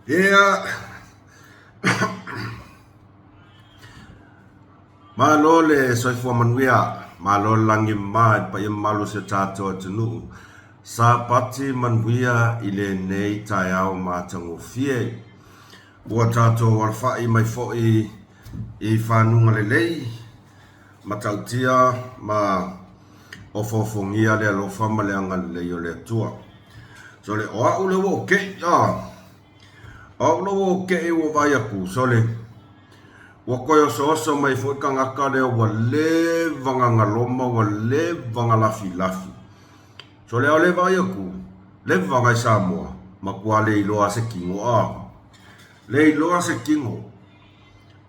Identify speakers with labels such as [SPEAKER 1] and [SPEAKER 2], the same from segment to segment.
[SPEAKER 1] Ia, malo le soifua manuia, malo le lagi e mama i le paia mamalu o si o tatou atunuu. Sapati manuia i lenei taeao matagofie. Ua tatou alafai mai foi i fanuga lelei, matautia ma ofoofogia le alofa ma le agalelei o le Atua. Sole, o au lea ua okei, a, o au lea ua okei ua vaai atu, sole, ua toe osooso mai foi tagata lea ua leva na galoma, ua leva na lafilafi. Sole, a o lea vaai atu, leva na i Samoa, matua le iloa se tino, a, le iloa se tino.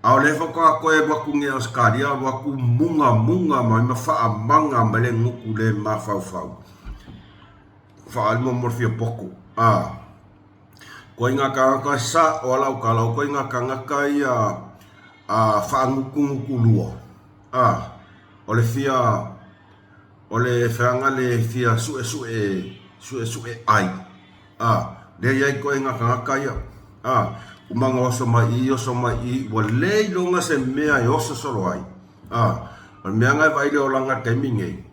[SPEAKER 1] A o lea faatoa toe alu atu nei Ausetalia alu atu mugamuga mai ma faamaga mai le gutu le mafaufau. Faalima mo le fia poto. A. Koiga tagata sa o lau tala o koiga tagata ia a faagutugutu lua. A. O le fia o le feaga le fia suesue suesue ai. A, lea i ai koe nga tagata ia. A, uma na oso mai i, oso mai i, ua le iloga se mea e oso solo ai. A, o le mea na e vaai le olaga i le taimi nei,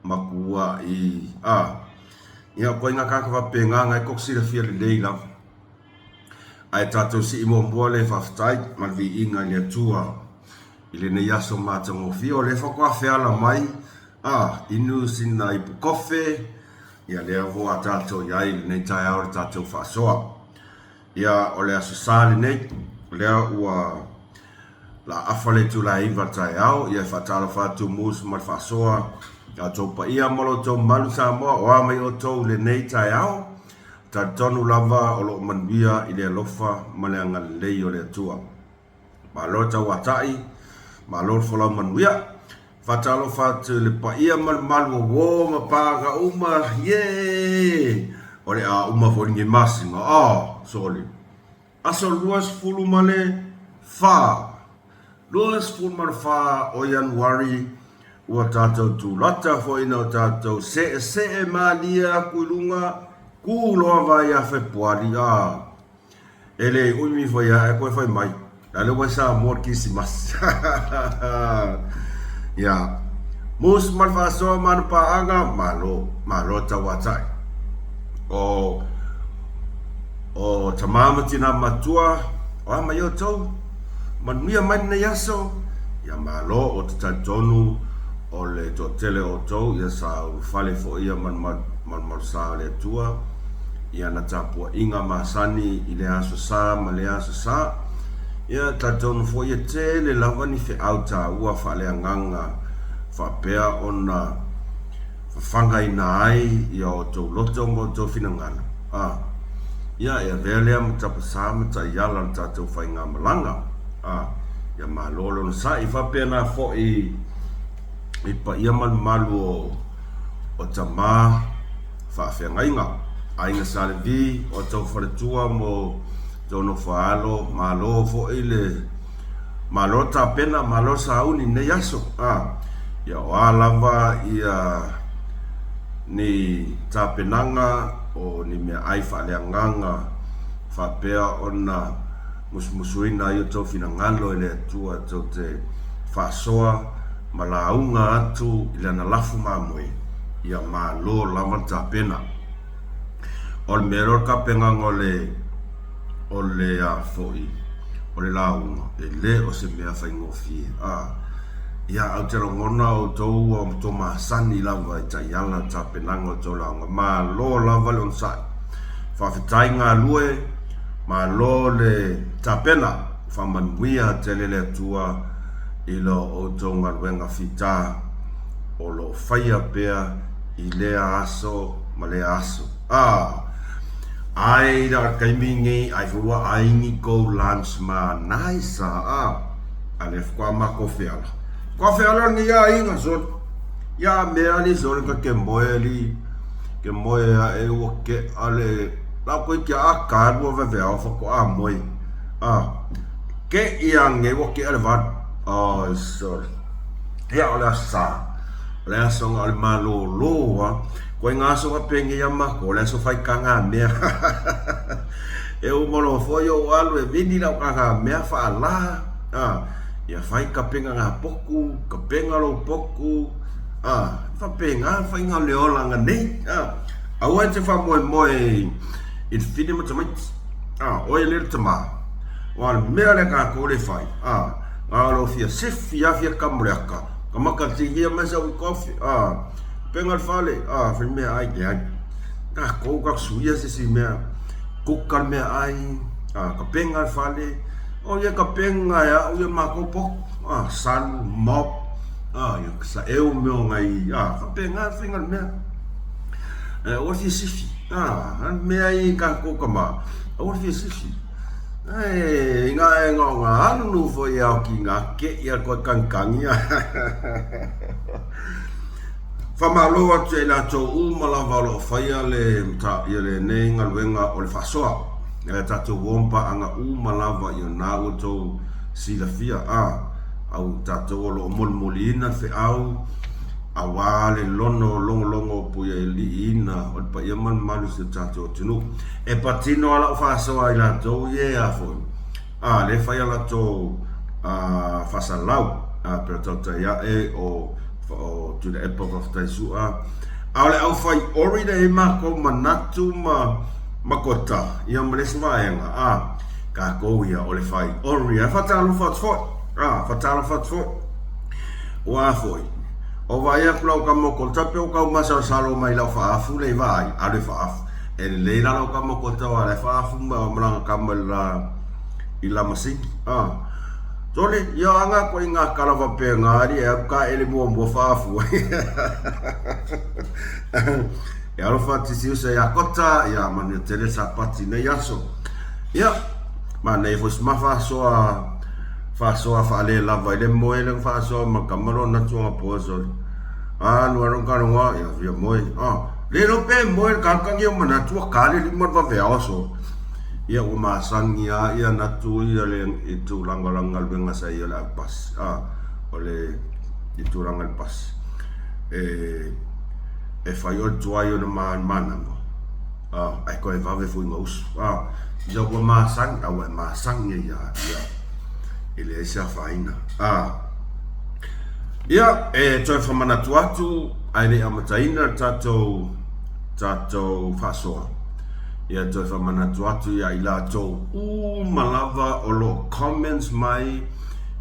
[SPEAKER 1] matua i, a, ia koe nga tagata faapena na e tou te silafia lelei lava. Ae tatou sii muamua le faafetai ma le viiga i le Atua i lenei aso matagofie. O lea faatoa feala mai, a, inu sina ipu kofe, Ia lea ua tatou i ai i lenei taeao le tatou faasoa. Ia o le Aso Sa lenei, o lea ua laafa le itula e 9 le taeao, ia e faatalofa atu Moose ma le faasoa ia outou paia ma lo outou mamalu Samoa, o a mai outou i lenei taeao, talitonu lava o lo o manuia i le alofa ma le agalelei o le Atua. Malo le tauatai, malo le folau manuia. Faatalofa atu i le paia ma le malu o uo ma pāga uma, yee! O le a uma foi lenei masina, ah, sole. Aso 24, 24 o Ianuari, ua tatou tulata foi ina o tatou seesee malie atu i luga, kū loa vai ia Fepuari, ah. E le umi foi a e koe fai mai. La le wai Samoa le Kirisimasi. Ia. Mus ma le faasoa ma ana paaga, malo, malo tauatai. O, o tamā ma tinā matua, o a mai outou, manuia mai lenei aso, ia malo o te talitonu o le toatele o outou, ia sa ulufale foi ia malumalu sa o le Atua. I ana tapuaiga masani i lea aso sa ma lea aso sa. Ia, talitonu foi e tele lava ni feau taua faaleagaga faapea ona fafagaina ai ia outou loto ma outou finagalo. A, ia, e avea lea ma tapasā ma taiala o le tatou faigamalaga. A, ia malo le onosai. Faapena foi i paia malumalu o, o tamā. Faafeagaiga, Aiga Sa Levi, o tou faletua mo tou nofo-a-alo, malo foi le malo tapena, malo sauni i lenei aso. A, ia o a lava ia ni tapenaga o ni meaai faaleagaga faapea ona musumusuina ai outou finagalo e le Atua tou te faasoa ma lauga atu i lana lafu mamoe, ia malo lava le tapena. O le mea lea o le tapenaga o le, o le a foi, o le lauga, e le o se mea faigofie. A, ia, ae ou te lagona outou ua outou masani lava i taiala le tapenaga o tou lauga. Malo lava le onosai. Faafetai galue, malo le tapena. Faamanuia tele le Atua i lo outou galuega fita o lo o faia pea i lea aso ma lea aso. Ah! Ai la taimi nei ai fo ua aingi kou lunch ma nice ah ah. A le faatoa matou feala. Faatoa feala lenei aiga sole. Ia mea li sole ka ke moe li ke moe ae ua ke'a le la koe kia a kalua vaveao faatoa moe. Ah. Ke ia nge ua ke'a le valu. Oh sole. Ia o le aso sa. O le aso nga o le malōlō a. Koe ngā aso faapea nei a mākou, o le aso whai ka ngā mea. E uma loa foi ou alu e vili lau kaka mea faala, a, ia fai kapega ngā poku, kapenga lou poku, a, faapena le faiga o le olaga nei, a. Aua e te faamoemoe i le fine ma tamaiti, a, oe lea le tama, aua o le mea lea tatou lea e fai, a, na o lou fia sifi lava fia kamo le aka, ka maka le TV mai sau i kofi, a, kapenga le fale, a, fai meaai, leai. Tatou tatou suia se isi mea, kuka le meaai, a, kapenga le fale, o ia kapenga e au ia matou potu, a, salu, mop, a, ia saeu mea o nai, a, faapena le faiga o le mea. Ae aua le fia sifi, a, a le mea ia i tatou tama, aua le fia sifi. Ae ina e na o na alu foi e ao ki na ke ia koe kagikagi a. Faamalo atu ia i latou uma lava o lo o faia le ia lenei galuega o le faasoa. E a tatou uo ma paaga uma lava ia na ua outou silafia a au tatou o lo o molimoliina le feau aua le lono logologo puialiiina o le paia ma le mamalu o si o tatou atunuu. E patino a lau faasoa i latou ia e a foi A, lea e fai a latou faasalau, a, pei o tautai ae o, o Tuilaepa faafetai Su'a. A o le aufai ori lea e i ai matou manatu ma, ma Kota, ia ma le isi vaega, a, tatou ia o le fai ori. Ae faatalofa atu foi, a, faatalofa atu foi. Ua a foi, o vaai atu lau tama o Kota pei ua tau masalosalo mai i lau faaafu lea i vaai, alu e faaafu. E lelei la lau tama kota aua o la e faafu ma lana tama i le i la masini. Ah. Sole, ia anga koe i ngā kala faapena ali e alu ka ele muamua faafu ai. E alofa atu si uso ia Kota, ia manuia tele Sapati nei aso. Ia, manaia foi si ma faasoa faasoa faalelava i le moe le faasoa ma kama lona tuanga poa sole. Alu alu ka rongoa, ia fia moe. Ah, le iloa pe moe le tagata ia manatu ua ka le lima le vaveao aso. Ia ua masani lava ia natu ia le i tulaga o lana galuega sa ia o le ave pasi. Ah, o le i tulaga i le pasi. E e fai o le tuai ona manava. Ah, ae toe vave foi ina usu. Ah, ia ua masani, a ua e masani ai ia ia e leai se afaina. Ah, Ia, e toe whamanatu atu, ae le i amataina le tatou, tatou faasoa. Ia, toe whamanatu atu ia i latou uma lava o lo o comments mai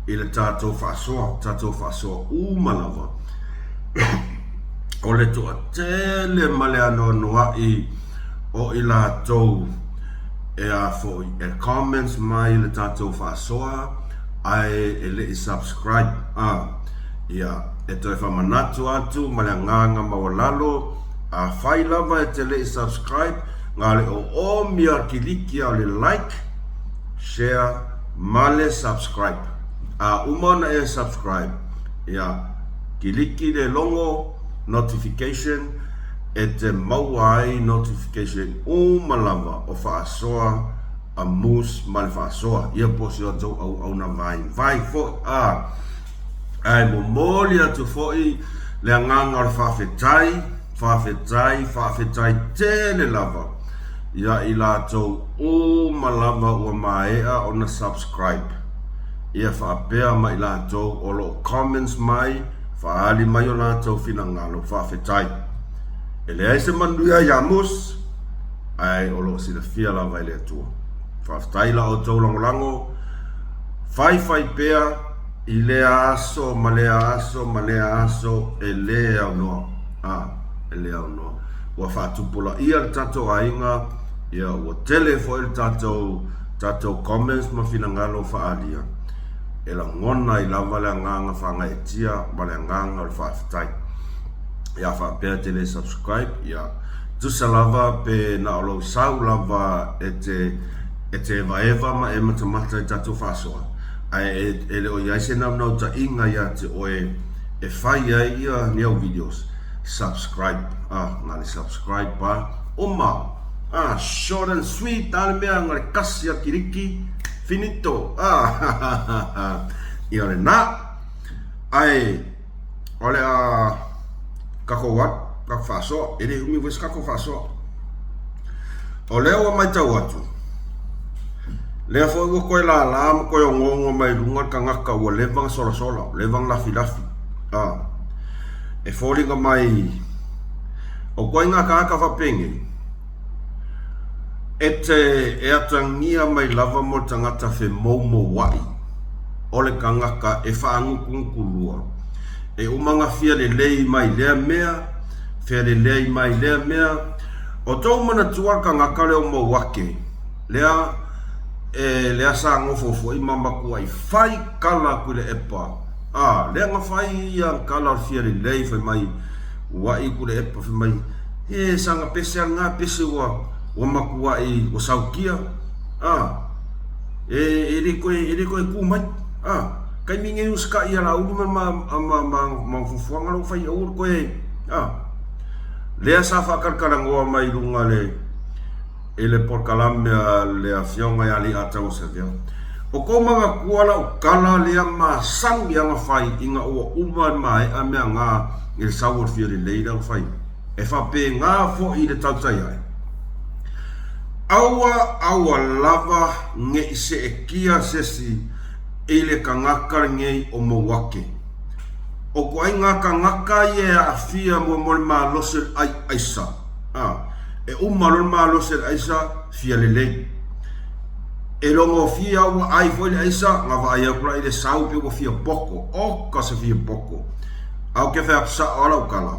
[SPEAKER 1] i le tatou faasoa, tatou faasoa uma lava. O le toatele ma le anoanoai o i latou e a foi, e comments mai i le tatou faasoa, ae e le i subscribe a ia e toe faamanatu atu ma le agaga maualalo afai lava e te le i subscribe na le oomi a kiliki a o le like share ma le subscribe a uma ona e subscribe ia kiliki le logo notification e te maua ai notification uma lava o faasoa a Moose ma le faasoa ia po o si outou auauna vaivai foi a ae momoli atu foi le agaga o le faafetai, faafetai, faafetai tele lava ia i latou uma lava ua maea ona subscribe ia faapea ma i latou o lo o comments mai, faaali mai o latou finagalo, faafetai. E leai se manuia ia Moose. ae o lo o silafia lava e le Atua. Faafetai la outou lagolago, faifai pea i lea aso ma lea aso ma lea aso e le aunoa. A, e le aunoa. Ua faatupulaia le tatou aiga, ia ua tele foi le tatou, tatou comments ma finagalo faaalia. E lagona ai lava le agaga faagaeetia ma le agaga o le faafetai. Ia faapea te le subscribe, ia Tusa lava pe na o lou sau lava e te e te evaeva ma e matamata i tatou faasoa, ae e e le o i ai se naunautaiga ia te oe e fai ai ia ni au videos, subscribe a, na le subscribe pa, uma, a, short and sweet a le mea na le kasi a kiriki, finito, a, ha ha ha ha, ia o lena, ae. O le a tatou alu, tatou faasoa. E le umi foi se tatou faasoa. O lea ua matau atu. Lea foi ua koe lālā ma koe ongoongo mai luga le tagata ua leva na solasola, leva na lafilafi. A, e foliga mai o koe ngā tagata faapenei, e te e atagia mai lava mo le tagata femoumouaʻi, o le tagata e faagutugutu E uma na fia lelei mai lea mea, fia lelei mai lea mea. O tou manatua le tagata lea o Mauake, lea e lea sa nofo foi ma matuai fai kala a Tuilaepa. A, lea na fai ia kala o le fia lelei fai mai uaʻi Tuilaepa fai mai, e saga pese a lena pese ua ua matuai ua saukia. A, e, e le toe, e le toe tu mai. A, taimi nei usitai ia Laauli ma ma ma ma ma fuafuaga la ua fai aua le toe, a, lea sa faatalatalanoa mai luga le i le polokalame a le afioga ia Leiataua Savea. O kou manatua lau tala lea masani ana fai ina ua uma le maea mea na i le sau o le fia lelei lea na fai. E faapena foi i le tautai ae. Aua aua lava ne i seetia sesi i le tagata lenei o Mauake. O ituaiga tagata ia e aafia mo mo le malosi o le ai aisa. A, e uma loa le malosi o le aisa, fia lelei. E logofia ua ai foi le aisa, na vaai atu la i le sau pe ua fia poto. Oka se fia poto. A ou te fai atu sao lava lau tala,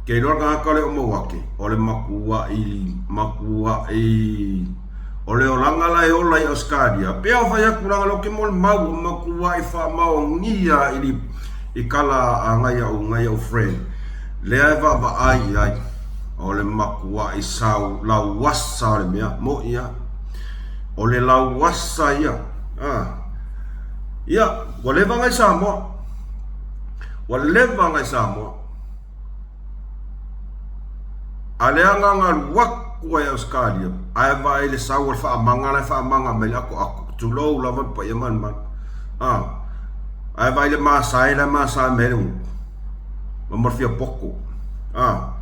[SPEAKER 1] ke iloa le tagata lea o Mauake, o le matuai, matuai, o le olaga la e ola i Ausetalia, pei ona fai atu leaga o lea ou te molimau, ua matuai faamaonia i i kala a nai au, nai au friend, lea e vaavaai i ai, o le matuai sau lauasa o le mea, moʻi lava, o le lauasa ia, a, ia, ua leva nai Samoa, ua leva nai Samoa. A lea na ona alu atu ai Ausetalia ae vaai i le sau o le faamaga la e faamaga mai le atoato, tulou lava le paia malumalu. A, ae vaai i le masae la e masae mai ai le gutu. Ma mo le fia poto. A,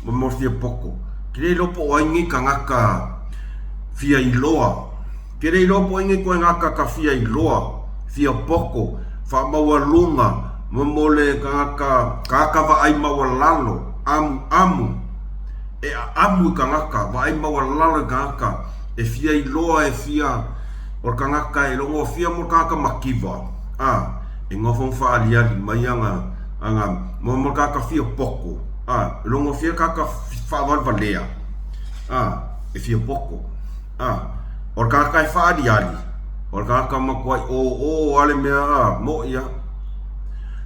[SPEAKER 1] ma mo le fia poto. Ke le iloa po o ai nei tagata fia iloa. Ke le iloa po o ai nei koe tagata fia iloa, fia poto, faamaualuga, ma mo le tagata, tagata vaai maualalo, amuamu, e aamu i tagata, vaai maualalo i tagata, e fia iloa, e fia, o le tagata e logofia mo le tagata mativa, a, e nofo ma faaaliali mai ana, ana, mo, mo le tagata fia poto, a, e logofia le tagata faavalevalea, a, e fia poto, a, o le tagata e faaaliali, o le tagata matuai ōō lava le mea, a, moʻi lava.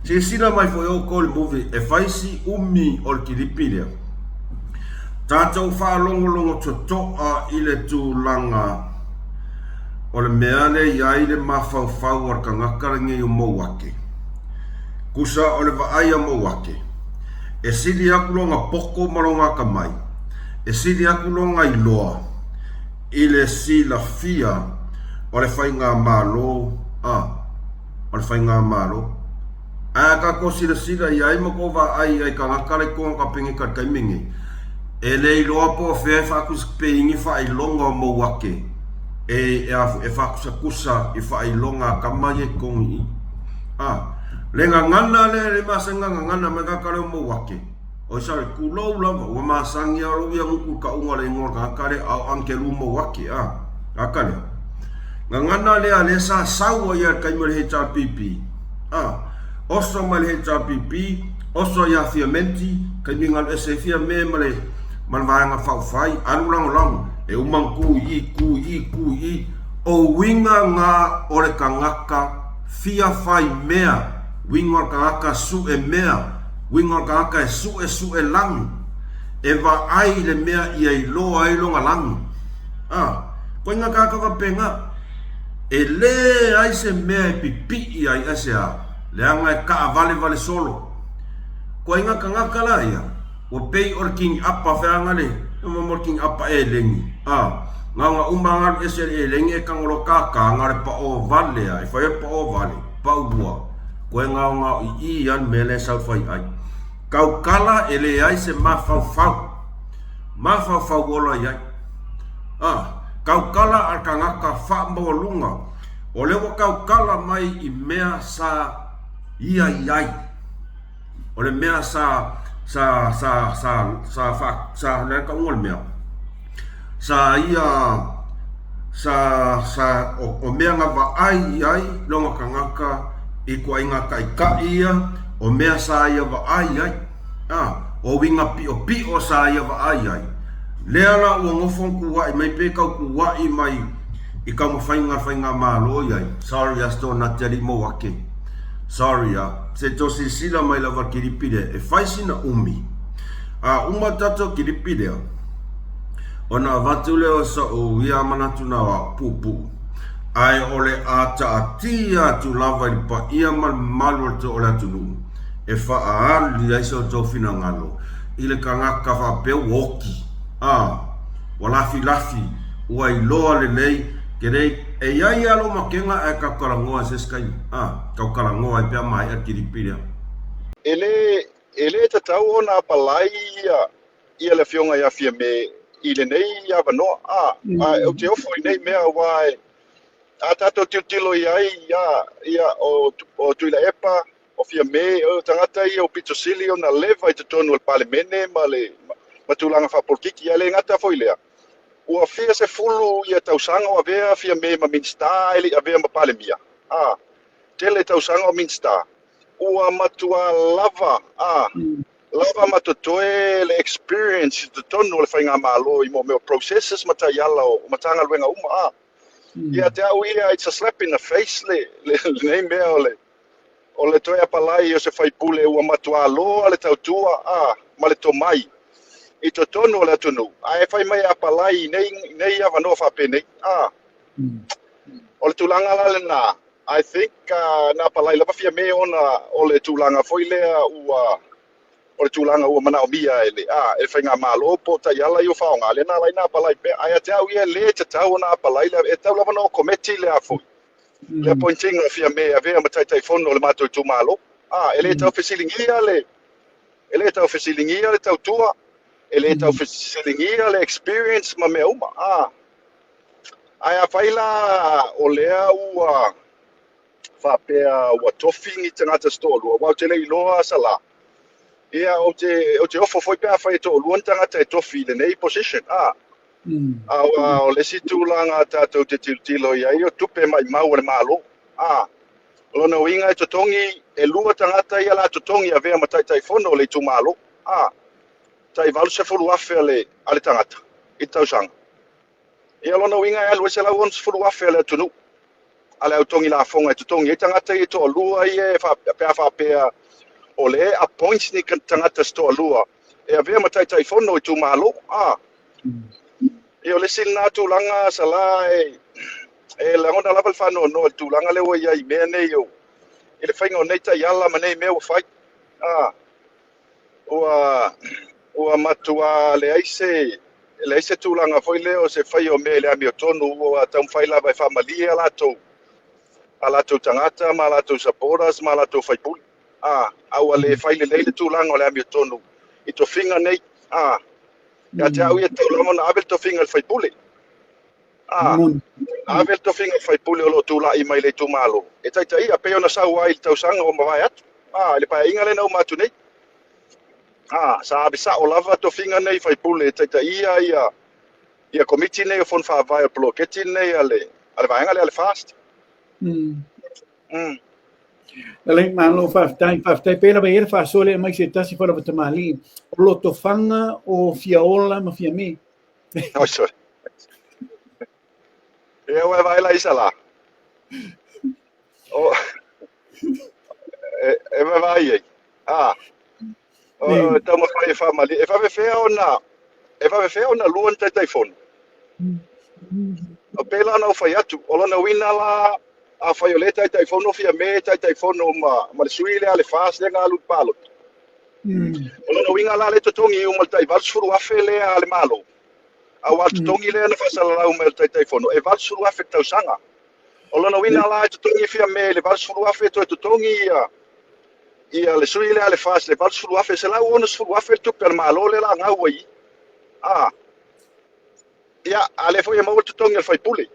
[SPEAKER 1] Silasila mai foi outou i le movie e fai si umi o le kilipi lea. Tatou faalogologo totoa i le tulaga o le mea lea i ai le mafaufau o le tagata lenei o Mouake. Tusa o le vaai a Mouake, e sili atu lona poto ma lona atamai, e sili atu lona iloa i le silafia o le faigamalo a o le faigamalo. Ae a tatou silasila i ai ma tou vaai i ai tagata la i totonu o le Kapeneta i le taimi lenei, e le iloa po o fea e faatusapeiini faailoga o Mouake e, e, e faatusatusa i faailoga a tama ia i totonu i i. A, le gagana lea, le masani na gagana mai tagata lea o Mouake, Oi sorry, tulou lava, ua masani a lou ia gutu i kauga o le igoa o le tagata lea, a o Angelu Mouake, a, tagata lea. Gagana lea lea sa sau ai i le taimi o le HRPP, a, oso mai le HRPP, oso ia Fiamenti, taimi na alu ese ai Fiame ma le, ma le vaega faaupufai, alu lagolago, e uma ona tu i i, tu i i, tu i i, o uiga na o le tagata fia fai mea, uiga o le tagata sue mea, Uiga o le tagata e suesue lanu, e vaai i le mea ia iloa ai lona lanu. A, koe ngā tagata faapena, e leai se mea e pipii ai aisea, leaga e taavalevale solo. Koe ngā tagata la ia, ua pei o le kiniʻapa feaga le, mo le kiniʻapa eleni, a, na ona uma galu ese le eleni e tagolo kākā, na o le paʻō vale a, e fai o le paʻō vale, paʻulua. Koe ngaongao i i a le mea lea e sau fai ai. Taukala e leai se mafaufau. Mafaufau ola i ai. A, Tautala a le tagata faamaualuga, o lea ua tautala mai i mea sa ia i ai. O le mea sa, sa, sa, sa, sa, fa, sa, le tauga o le mea, sa ia, sa, sa, o, o mea na vaai i ai lona tagata i ituaiga taitai ia, o mea sa ia vaai i ai. A, o uiga piʻopiʻo sa ia vaai ai. Lea la ua nofo ma tuuaʻi mai pe tau tuuaʻi mai i taumafaiga a le faigamalo i ai. Sorry a sto na te alii mou ake. Sorry a. Se to silasila mai lava kilipi lea e fai sina umi. A uma tatou kilipi lea, ona avatu lea o soʻu ia manatu na o a'u puupuu, ae o le a taatia atu lava i le paia ma le mamalu o le atunuu e faaali ai so outou finagalo i le tagata faapea ua oti, a, ua lafilafi, ua iloa lelei, ke lei, e i ai lava lou makega ae tautalanoa i se isi taimi, a, tautalanoa ai pea maea le kilipi lea.
[SPEAKER 2] E le, e le tatau ona apalai ia, ia le Afioga ia Fiame i lenei avanoa, a, a ou te ofo i nei mea aua e, a tatou tilotilo i ai, a, ia, o, o Tuilaepa, O Fiame, o tagata ia o pito sili ona leva i totonu o le Palemene ma le ma tulaga faapolokiki, ae le gata foi i lea, ua fia sefulu ia tausaga o avea Fiame ma Minisita ae le i avea ma Palemia. A, tele tausaga o Minisita, ua matuā lava, a, lava ma totoe le experience i totonu o le faigamalo i mo mea o processes ma taiala o Matagaluega uma, a. Ia te au ia, it's a slap in the face le, le, lenei mea o le, O le toe apalai o se faipule ua matuā loa le tautua a ma le tomai i totonu o le atunuu, ae fai mai e apalai i nei, nei avanoa faapenei. A, o le tulaga la lena, I think uh, na apalai lava Fiame ona o le tulaga foi lea ua o le tulaga ua manaomia e le a e le faigamalo po o taiala ia ua faaaoga lea na ala ai na apalai pea. Ae ia te au ia e le tatau ona apalai le e tatau lava ona o kometi le a foi le appointing o Fiame e avea ma Taitaifono o le matou itumalo. A, e le tau fesiligia le, e le tau fesiligia le tautua, e le tau fesiligia le experience ma mea uma. A, ae afai la o lea ua faapea ua tofi ni tagata se toalua, aua ou te le iloa Sala, ia ou te, ou te ofo foi pe afai e toalua ni tagata e tofi i lenei position. A, Aua o le isi tulaga tatou te tilotilo i ai o tupe maimau a le Malo. A, o lona uiga e totogi, e lua tagata ia la totogi avea ma Taitaifono o le itumalo. A, tai 80,000 a le, a le tagata i le tausaga. Ia o lona uiga e alu ai 160,000 a le atunuu a le au togi lafoga e totogi ai tagata ia e toalua ia e fa, pe a faapea o lea e appoint ni tagata se toalua e avea ma Taitaifono o itumalo. A, Ia, o le isi lena tulaga Sala e, e lagona lava le faanoanoa i le tulaga lea ua i ai i mea nei o, i le faiga o nei taiala ma nei mea ua fai. A, ua, ua matuā leai se, leai se tulaga foi lea o se fai o mea i le amiotonu, ua taumafai lava e faamalie a latou, a latou tagata ma a latou supporters ma a latou faipule. A, a ua le fai lelei le tulaga o le amiotonu i tofiga nei. A, Ia te au ia, e tatau lava ona ave le tofiga i le faipule. A, ave le tofiga i le faipule o lo o tulai mai i le itumalo e taitaia, pei ona sau ai i le tausaga ua mavae atu, a, i le paeaiga lea na uma atu nei. A, sa ave sao lava tofiga nei i faipule e taitaia ia, ia komiti nei o Fono Faavae o le poloketi nei a le, a le vaega lea a le FAST.
[SPEAKER 3] Lelei, malo, faafetai, faafetai. Pei lava i ai le faasoa lea mai se tasi foi lava tamalii, o lotofaga o Fiaola ma Fiame.
[SPEAKER 2] Oh, sorry. Ia, ua e vaai la isa la. O, e, e vaai ai. Ah, o, taumafai e faamalie. E faapefea ona, e faapefea ona lua ni Taitaifono? O pei la ona ou fai atu, o lona uiga la, afai o lea e Taitaifono Fiame, Taitaifono ma, ma le sui lea a le FAST lea na alu i le palota. O lona uiga la lea e totogi uma le tai 80,000 lea a le Malo, aua le totogi lea na faasalalau mai e le Taitaifono, e 80,000 i le tausaga. O lona uiga la e totogi Fiame i le 80,000 toe totogi ia ia le sui lea a le FAST i le 80,000, 160,000 le tupe a le Malo lea la gau ai i. A. Ia, a lea foi e maua le totogi o le faipule.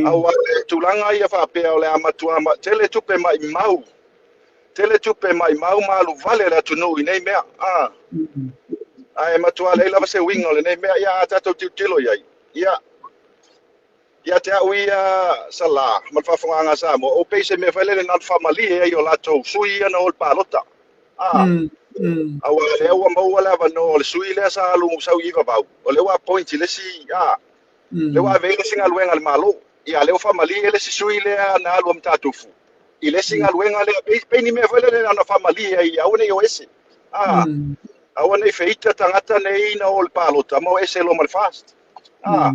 [SPEAKER 2] Aua o le tulaga ia faapea o le a matua ma, tele tupe maimau, tele tupe maimau ma alu vale a le atunuu i nei mea. A, ae matua leai lava se uiga o lenei mea. Ia, a tatou tilotilo i ai, ia, ia te au ia Salā ma le faafofogaaga a Samoa, o pei se mea foi lele na ona faamalie ai o latou sui ia na o i le palota. A, aua o lea ua maua le avanoa o le sui lea sa alu sau i Vavau, o lea ua appoint i le isi, a, lea ua ave i le isi galuega a le Malo. Ia, lea ua faamalie le isi sui lea na alu a Matatufu i le isi galuega lea, pei, pei ni mea foi lele na ona faamalie ai, aua ne i o ese. A, aua ne i feita tagata nei na o i le palota ma o ese loa ma le FAST. A,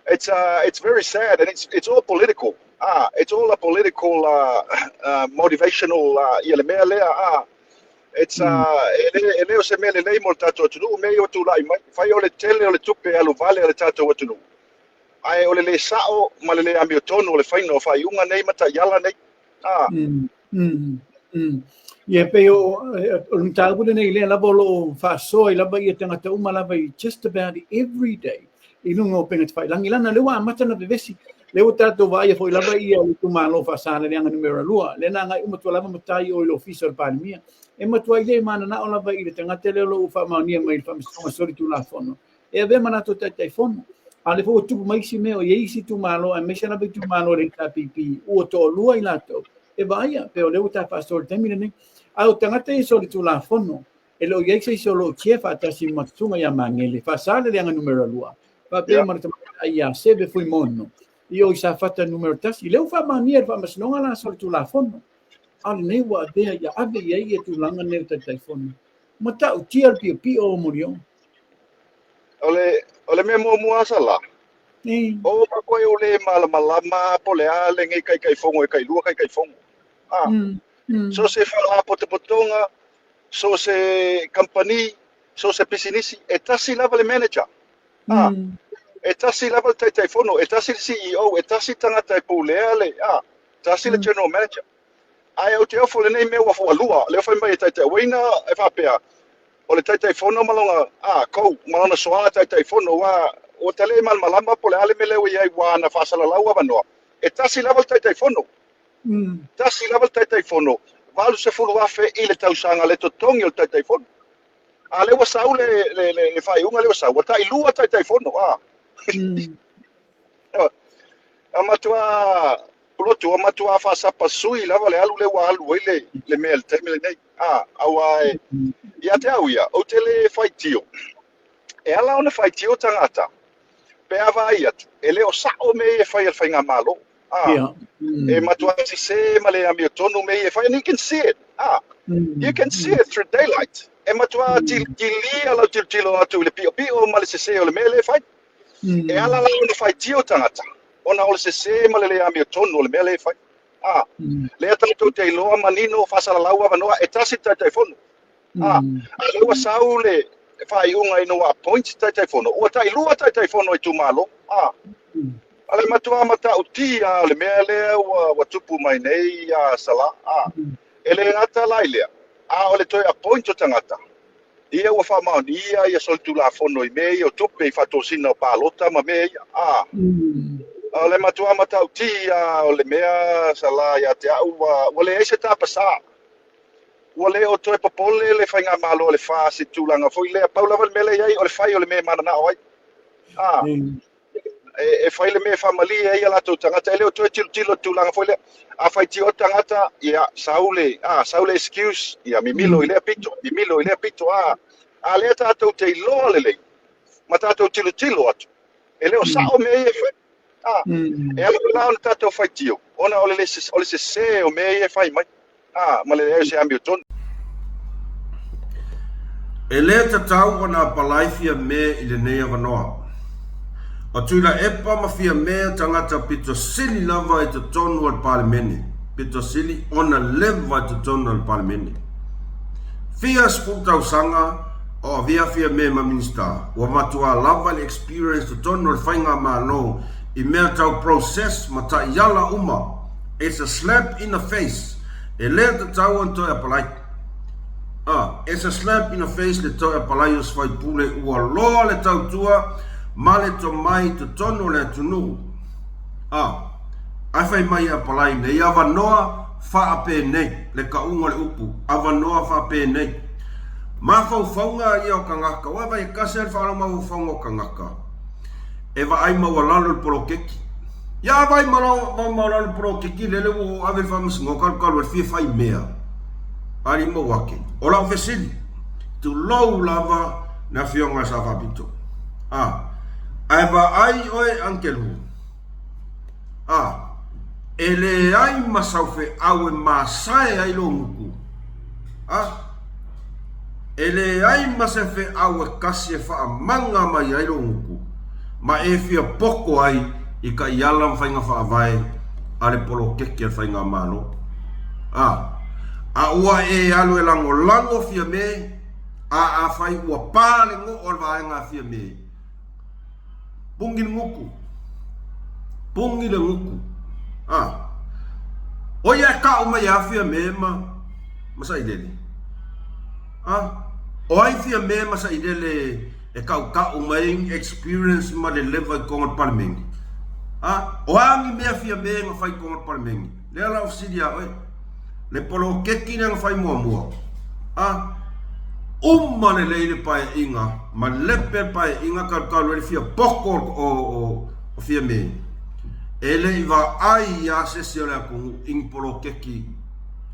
[SPEAKER 2] it's, it's very sad and it's all political. Ah, it's all a political motivational ia le mea lea. Ah, it's e le, e le o se mea lelei mo le tatou atunuu mea ia ua tulai mai. Fai o le tele o le tupe e alu vale a le tatou atunuu. Ae o le le sao ma le le amiotonu o le faiga o faaiuga nei ma taiala nei. Ah.
[SPEAKER 3] Ia pei o, o le mataupu lenei lea lava o lo o faasoa ai lava ia tagata uma lava i just about every day i luga o upega tafailagi. Leaga lea ua amata ona vevesi, lea ua tatou vaaia foi lava ia le itumalo o Faasaleleaga numera 2, lea na agai uma atu lava matai o i le ofisa o le Palemia. E matuai le mananao lava i le tagata lea o lo o faamaonia mai i le Faamasinoga Solitulafono e avea ma latou Taitaifono. A o lea foi ua tupu mai isi mea, o i ai isi itumalo, aemaise lava itumalo o le HRPP, ua toalua i latou e vaaia, pei o lea ua ta faasoa i le taimi lenei. A o tagata ia solitulafono, e le o i ai se isi o lo o chair faatasi ma Susuga ia Magele, Faasaleleaga numera 2, faapea ma le tamaitai ia Seve Fuimaono, i o i Safata numera 1. Lea ua faamaonia e le Faamasinoga la solitulafono, a o lenei ua avea ia ave i ai ia tulaga nei o Taitaifono. Matautia le piopio o Molioo.
[SPEAKER 2] O le, o le mea muamua lava Sala, o matou e le malamalama po o le a lenei Taitaifono e tailua Taitaifono. A, so se faalapotopotoga, so se kamupani, so se pisinisi, e tasi lava le manager. A, e tasi lava le Taitaifono, e tasi le CEO, e tasi le tagata e pulea le, a, tasi le general manager. Ae ou te ofo i lenei mea ua fualua, lea ua fai mai e taitaiuina e faapea, o le Taitaifono ma lona, a, kou, ma lona soa Taitaifono, ua, ua ta le malamalama po o le a le mea lea ua i ai ua ana faasalalau avanoa. E tasi lava le Taitaifono. Tasi lava le Taitaifono, 80,000 i le tausaga le totogi o le Taitaifono. A lea ua sau le, le, le, le faaiuga lea ua sau, ua tailua Taitaifono, a. A matua Pulotu, ua matua faasapasui lava le alu lea ua alu ai le, le mea i le taimi lenei. A, auā e, ia te au ia, ou te le faitio. E ala ona faitio tagata, pe a vaai atu, e le o sao mea ia e fai a le Faigamalo. A, e matua sese ma le amiotonu mea ia e fai, and you can see it. A, you can see it through daylight. E matua tilia lau tilotilo atu i le piopio ma le sese o le mea lea e fai. E ala la ona faitio tagata, ona o le sese ma le le amiotonu o le mea lea e fai. A, lea tatou te iloa manino faasalalau avanoa e tasi le Taitaifono. A, a lea ua sau le faaiuga ina ua appoint Taitaifono, ua tailua Taitaifono o itumalo. A, a le matua matautia o le mea lea ua, ua tupu mai nei a Sala. A, e le gata la i lea, a o le toe appoint o tagata, Ia ua faamaonia ia solitulafono i mea ia o tupe i faatosina o palota ma mea ia. A, o le matua matauti a o le mea sa la ia te au ua, ua leai se tapasā. Ua le o toe popole le Faigamalo a le FAST i tulaga foi lea. Pau lava le mea lea i ai o le fai o le mea e mananao ai. A, e, e fai le mea e faamalie ai a latou tagata, e le o toe tilotilo i le tulaga foi lea. A faitio atu tagata, ia, sau le, a, sau le excuse, ia, mimilo i lea pito, mimilo i lea pito, a, a lea tatou te iloa lelei, ma tatou tilotilo atu, e le o sao mea ia e fai. A, e ala la ona tatou faitio, ona o le, o le sese o mea ia e fai mai. A, ma le leai o se amiotonu.
[SPEAKER 1] E le tatau ona apalai Fiamē i lenei avanoa. O Tuilaepa ma Fiamē o tagata pito sili lava i totonu o le Palemene, pito sili ona leva i totonu o le Palemene. Fia sefulu tausaga o avea Fiamē ma Minisita, ua matua lava le experience totonu o le faigamalo i mea tau process ma taiala uma. It's a slap in the face. E le tatau ona toe apalai. A, it's a slap in the face le toe apalai o se faipule ua loa le tautua. ma le tomai i totonu o le atunuu. A, ae fai mai e apalai nei avanoa faapenei, le kauga o le upu, avanoa faapenei. Mafaufauga ia o kagaka, ua vaai e kasi lava le faalogo mafaufauga o kagaka e vaai maualalo i le poloketi. Ia a vaai maualalo i le poloketi lele ua ou ave i le faamasinoga kalukalu ai le fia fai mea alii ma uake. O lau fesili, tulou lava le afioga i Sa Faapito. A, ae vaai oe Angelu, a, e leai ma sau feau e masae ai lou gutu. A, e leai ma se feau e kasi e faamaga mai ai lou gutu, ma e fia poko ai i taiala ma faiga faavae a le poloketi a le Faigamalo. A, a ua e alu e lagolago Fiame, a afai ua pa le goo a le vaega a Fiame, Pungi le gutu. Pungi le gutu. Ah. O ia e kau mai a Fiame ma ma Sailele. Ah. O ai Fiame ma Sailele e kaukau mai experience ma le leva i totonu o le Palemene. Ah. O a ni mea Fiame na fai i totonu o le Palemene? Lea la o fesili ia oe. Le poloketi lea na fai muamua, a uma lelei le paeaiga, malepe le paeaiga talukalu ai le fia poto o Fiame, e le i vaai ia se isi o le atunuu i ni poloketi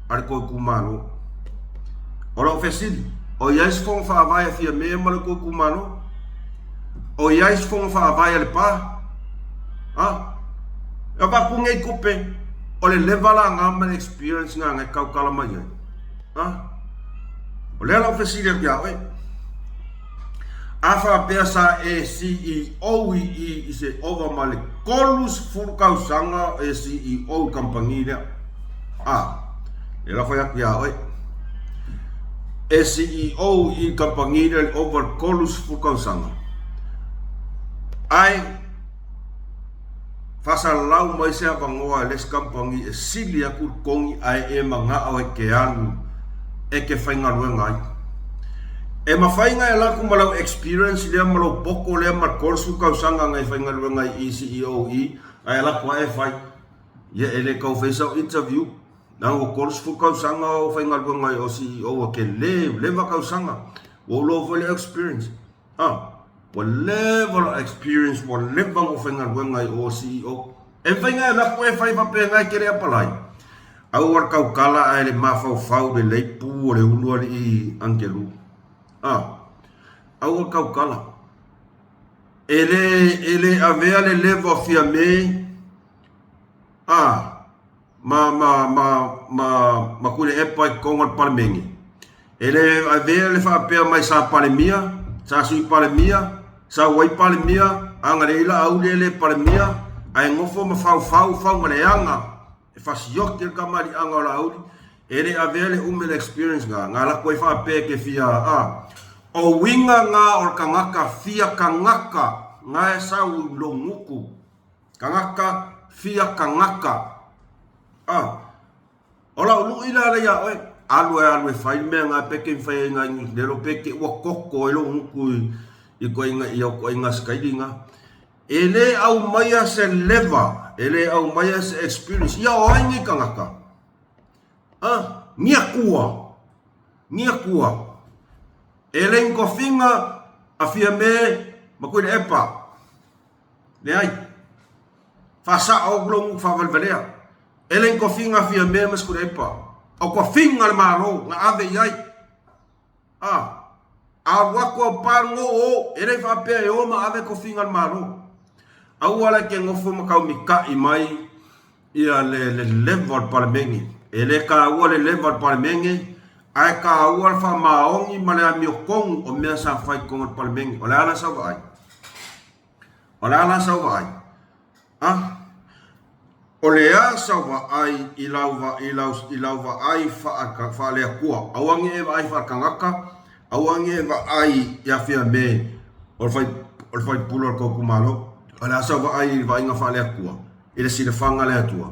[SPEAKER 1] a le tou itumalo. O lau fesili, o i ai se fono faavae a Fiame ma le tou itumalo? O i ai se fono faavae a Lepa? A? E avatu nei tupe, o le leva la na ma le experience na e tautala mai ai. A? O lea lau fesili atu ia oe. A faapea sa e CEO i i i se ova ma le 30 tausaga e CEO i kamupani lea. A, lea la fai atu ia oe. E CEO i kamupani lea i le ova le 30 tausaga. Ae Faasalalau mai se avanoa e le isi kamupani e sili atu le totogi ae e manao e te alu e te faigaluega ai. E mafai ona e alu atu ma lau experience lea ma lou poto lea ma le 30 tausaga na e faigaluega ai i CEO i ae alu atu lava e fai. Ia e le tau fai sau interview leaga ua 30 tausaga o faigaluega ai o CEO ua tele, leva tausaga ua ou iloa foi le experience. Ha, ua leva lou experience, ua leva ona ou faigaluega i o CEO. E mafai ona e alu atu e fai faapena e te le apalai. Aua le tautala ae le mafaufau lelei pu o le ulu alii Angelu. Ha, aua le tautala. E le, e le avea le leva o Fiame, ha, ma, ma, ma, ma, ma Tuilaepa i totonu o le Palemene. E le avea le faapea mai sa Palemia, sa Sui Palemia, sa uai Palemia, agalelei Laauli e le Palemia, ae nofo ma faufau faugaleaga e fasioti le kamaliaga o Laauli. E le avea le ume le experience na, na alu atu ai faapea e te fia, a, o uiga na o le tagata fia tagata na e sau i lou gutu. Tagata fia tagata. A, o lau lui la lea ia oe, alu e alu e fai le mea na pe ke mafai ai nai lelo pe ke ua koko ai lou gutu i i ituaiga ia ituaiga sikaili na. E le aumaia se leva, e le aumaia se experience. Ia o ai nei tagata? A, ni akua, ni akua. E le ni tofiga a Fiame ma Tuilaepa. Leai. Faasao atu lou gutu faavalevalea. E le ni tofiga a Fiame ma Sikulepa. O tofiga a le Malo na ave i ai. A, alu atu au pa le goo, e le faapea e o ma ave tofiga a le Malo. Aua la e te nofo ma taumita'i mai ia le le leva o le Palemene. E le taua le leva o le Palemene, ae taua le faamaoni ma le amiotonu o mea sa fai i totonu o le Palemene. O le a la sau vaai? O le a la sau vaai? A? O le a sau vaai i lau, i lau, i lau vaai faale-Atua? Aua ne i e vaai faale-tagata, aua ne i e vaai ia Fiame o le fai, o le faipule o le tou itumalo. O le a sau vaai i le vaaiga faale-Atua, i le silafaga a le Atua?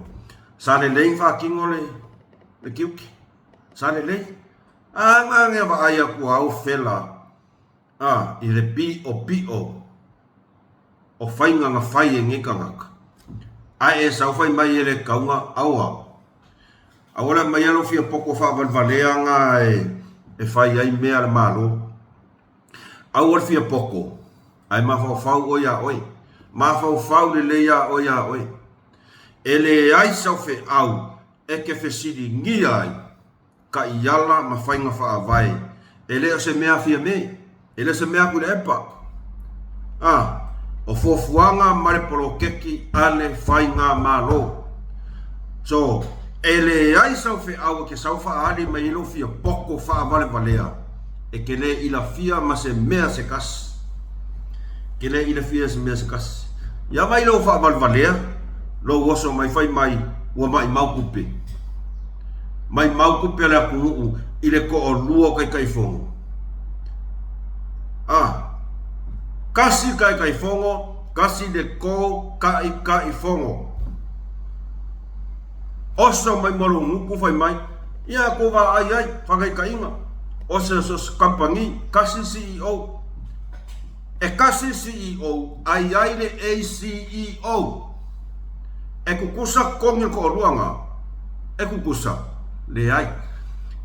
[SPEAKER 1] Sa lelei ona faatino le, le tiute? Sa lelei? A na nea vaai atu au fela, a, i le piʻopiʻo. O faiga na fai e nei tagata. Ae e sau fai mai e le kauga, aua. Aua le aumaia lou fia poto faavalevalea na e fai ai mea a le Malo. Aua le fia poto, ae mafaufau oe ia oe. Mafaufau lelei ia oe ia oe. E leai sau feau e te fesiligia ai taiala ma faiga faavae, e le o se mea afia me, e le o se mea aku i le epa. A, o fuafuaga ma le poloketi a le faigamalo. So, e leai sau feau e te sau faaali mai ai lou fia poto faavalevalea, e te le ilafia ma se mea se tasi. E te le ilafia se mea se tasi. Ia vai lou faavalevalea, lou oso mai fai mai ua maimau tupe. Maimau tupe a le atunuu i le toalua o Taitaifono. A, kasi Taitaifono, kasi le ko Taitaifono. Oso mai ma lou gutu fai mai, ia kou vaai ai, faataitaiga, o se so se kamupani, kasi CEO. E kasi CEO, ai ai le ACEO. E kukusa kogi o le toalua na? E kukusa? Leai.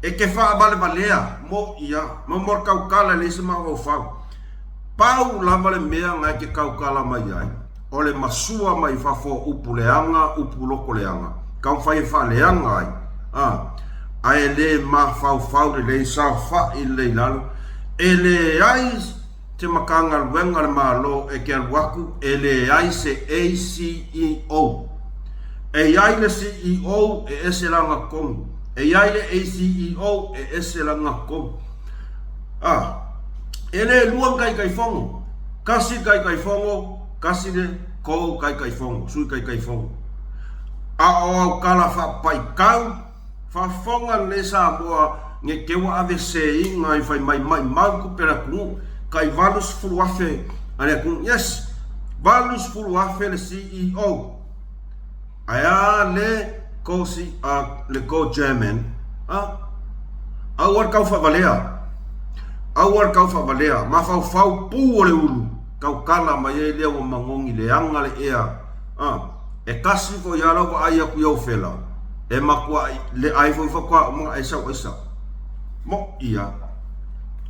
[SPEAKER 1] E te faavalevalea mo ia, ma mo le tautala e leai se mafaufau. Pau lava le mea na e te tautala mai ai, o le masua mai fafo o upu leaga, upu loko leaga, taumafai e faaleaga ai, a, ae le mafaufau lelei, saofai lelei i lalo, e leai se Matagaluega a le Malo e te alu atu e leai se ACEO. E i ai le CEO e ese lana tonu. E i ai le ACEO e ese lana tonu. A, e le lua ni Taitaifono. Tasi le Taitaifono, tasi le co-Taitaifono, Sui Taitaifono. A o au tala faapaitau, Faafofoga lelei Samoa ne te ua ave seiga i fai mai maimau tupe a le atunuu tai 80 afe a le atunuu yes 80 afe le CEO ae a le co le co chairman a aua le tau faavalea aua le tau faavalea mafaufau pu o le ulu tautala mai ai lea ua magogi leaga le ea a E kasi foi a lau vaai aku i ou fela, e makuaʻi le ʻai foi faatoa uma e sau aisa. Moʻi a.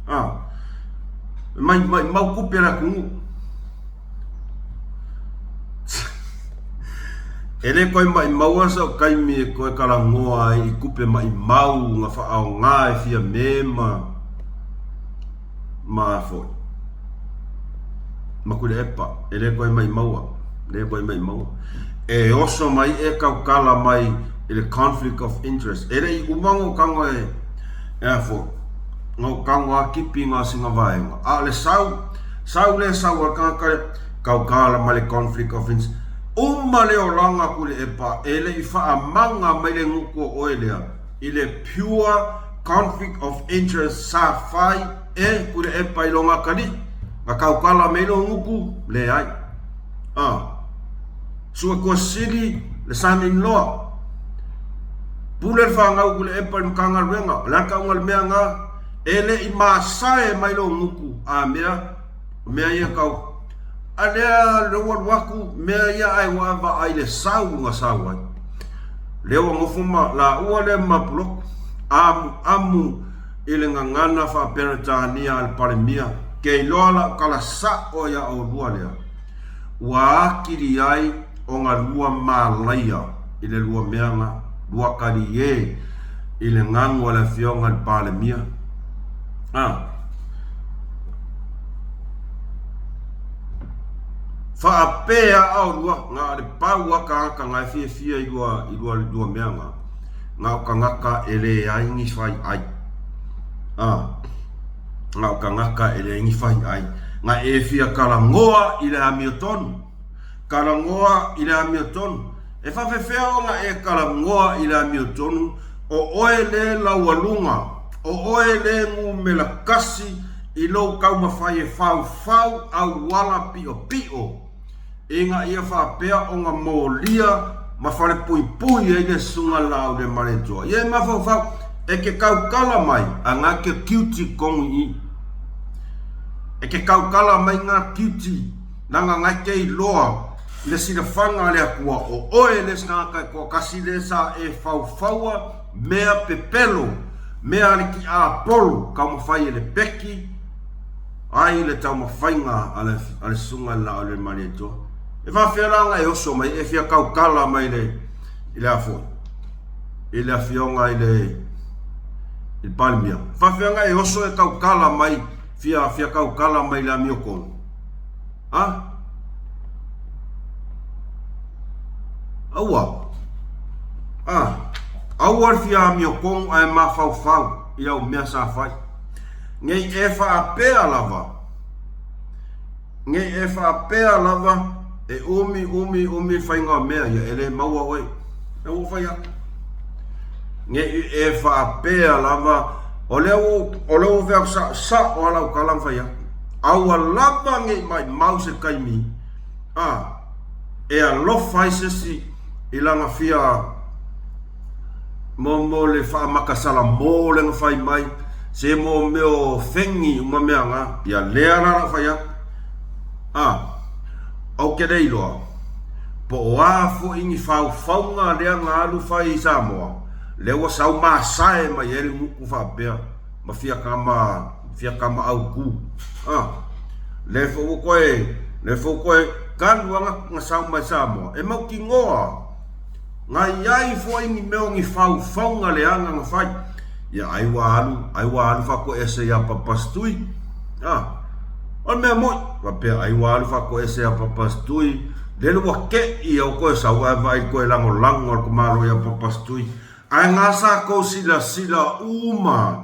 [SPEAKER 1] A. Mai mai mau kupe le atunuu. E le koe maʻimau sa o taimi e koe kalagoa ai i kupe maʻimau na whaaoga e fia me ma ma foi. Ma Tuilaepa, e le koe maimaua, le koe maimaua. E oso mai e kaukala mai i le conflict of interest. E le i uma ngo kango e, e a foi, ngo kango a kipi ngā singa vaenga. A le sau, sau le sau a kangaka le kaukala mai le conflict of interest. Uma le olanga Tuilaepa, e le i whaamanga mai le nguku o oe lea i le pure conflict of interest sa whai e Tuilaepa i lo ngā kali, ngā kaukala me lo nguku, leai. A. Sua kua sili le sanin loa. Pule le whangau Tuilaepa i le Matagaluega, o le a kaunga le mea ngā, e le i masae mai lo nguku, a mea, o mea ia kau, a lea le ua alu aku, mea ia ai ua ava ai le sau nga sau ai. Lea ua nofo ma laua lea ma Puloku, amu amu i le gagana faa-Peretania a le Palemia, ke iloa la'u tala sa'o iā ʻolua lea, ua atili ai o ga lua malaia i le lua mea ga lua kaliē i le gagu a le Afioga i le Palemia. A. Faapea a ʻolua, na o le pau a tagata ga e fiafia i lua, i lua, lua mea ga, na o tagata e leai ni fai ʻai. A. Na o tagata e leai ni fai ʻai. Na e fia talanoa i le amiotonu. Talanoa i le amiotonu. E faafefea ona e talanoa i le amiotonu, o oe le laualuga, o oe le numera kasi i lou taumafai e faufau auala piʻopiʻo ina ia faapea ona molia ma falepuipui ai le susuga Laauliamaletoa. Ia e mafaufau, e ke kaukala mai a nga ke kiuti kongi i. E ke kaukala mai nga kiuti. Leaga ngai te iloa i le silafaga a le Atua o oe le isi tagata e toatasi lea sa e faufaua mea pepelo, mea a le tiapolo taumafai e le peki ai le taumafaiga a le, a le susuga i le Laau le Malietoa. E faafefea la ona e oso mai e fia tautala mai le, i le a foi, i le afioga i le, i le Palemia. E faafefea ona e oso e tautala mai, fia, fia tautala mai i le amiotonu? A? Aua. A. Aua le fia amiotonu ae mafaufau i au mea sa fai. Nei e faapea lava, nei e faapea lava e umi, umi, umi le faiga o mea ia, e le maua oe. E ua fai atu. Nei e faapea lava, o lea ua, o lea ua fai atu sa, sao a lau tala na fai atu. Aua lava nei maimau se taimi, a, e alofa ai se isi i lana fia mo mo le faamakasala mo le na fai mai se mo mea o fegi uma mea na ia lea la lau fai atu a ou te le iloa po o a foi ni faufauga lea na alu fai i Samoa lea ua sau masae mai ai le gutu faapea ma fia kama fia kama autu a lea foi ua toe lea foi ua toe talu lava na sau mai Samoa e mautinoa Na i ai foi ni mea o ni faufauga leaga na fai. Ia ai ua alu, ai ua alu faatoese ia Papasitui. A, o le mea moi, faapea ai ua alu faatoese ia Papasitui, lele ua te'i au koe sau ae vaai koe lagolago a le tamaloa ia Papasitui. Ae na sa kou silasila uma,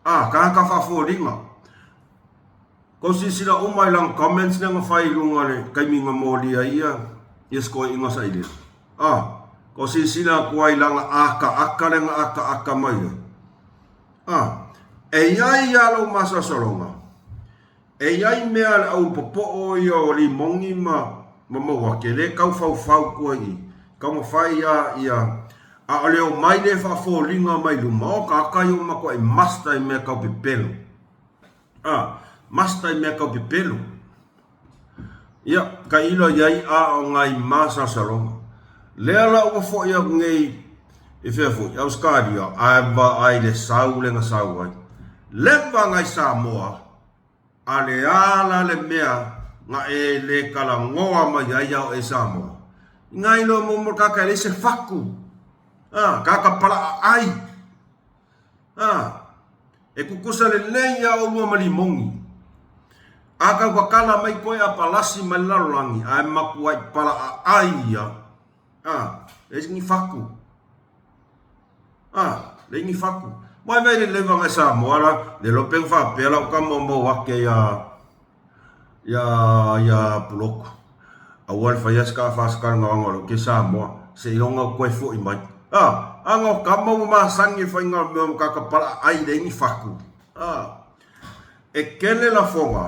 [SPEAKER 1] a, tagata faafoliga. Kou silasila uma i lana comments lea na fai i luga o le taimi na molia ai ia ia se toeaina sailele. Ah, kou silasila atu ai i lana akaaka lea na akaaka mai ai. Ah, e i ai ia lou masalosaloga, e i ai mea a le au popoo ia o Limogi ma ma Mauake lea e tau faufau tua i i, taumafai ia ia a o le omai lea e faafoliga mai luma, o tagata ia ua matuai master i mea tau pepelo. A, master i mea tau pepelo. Ia, tailo i ai a o ngai masalosaloga. Lea la ua foi atu nei i fea foi, Ausetalia, ae vaai le sau le na sau ai. Leva ngai Samoa, a le a la le mea na e le talanoa mai ai a o e Samoa. I ngai loa mo mo kaka e leai se fatu. A, kaka palaa ai. A, E kukusa lelei iā ʻolua ma Limogi. A kau kakala mai koe a palasi ma le lalolagi, ae makuaʻi palaʻaʻai ia. A, leai ni faku. A, leai ni faku. Vaivai le leva ngai Samoa la, le lope na faapea lau tama mau ake iā, iā, iā Puloku. Aua le fai a se ka fa se kalagaoga o lou ke Samoa, seiloga o koe foʻi mai. A, aga o tama ua masani e faiga o mea o kaka palaʻaʻai leai ni faku. A, e kele lafoga,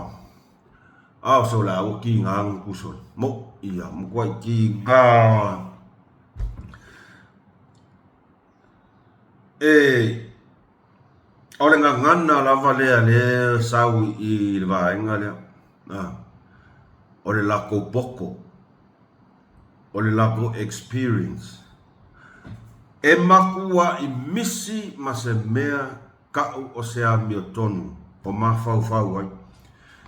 [SPEAKER 1] a o so la ua kiga gutu sole. Mo ia, makuaʻi kiga. E, o le gagana lava lea lea sau i le vaega lea. A, o le latou poto, o le latou experience. E makuaʻi misi ma se mea kaʻu o se amiotonu o mafaufau ai.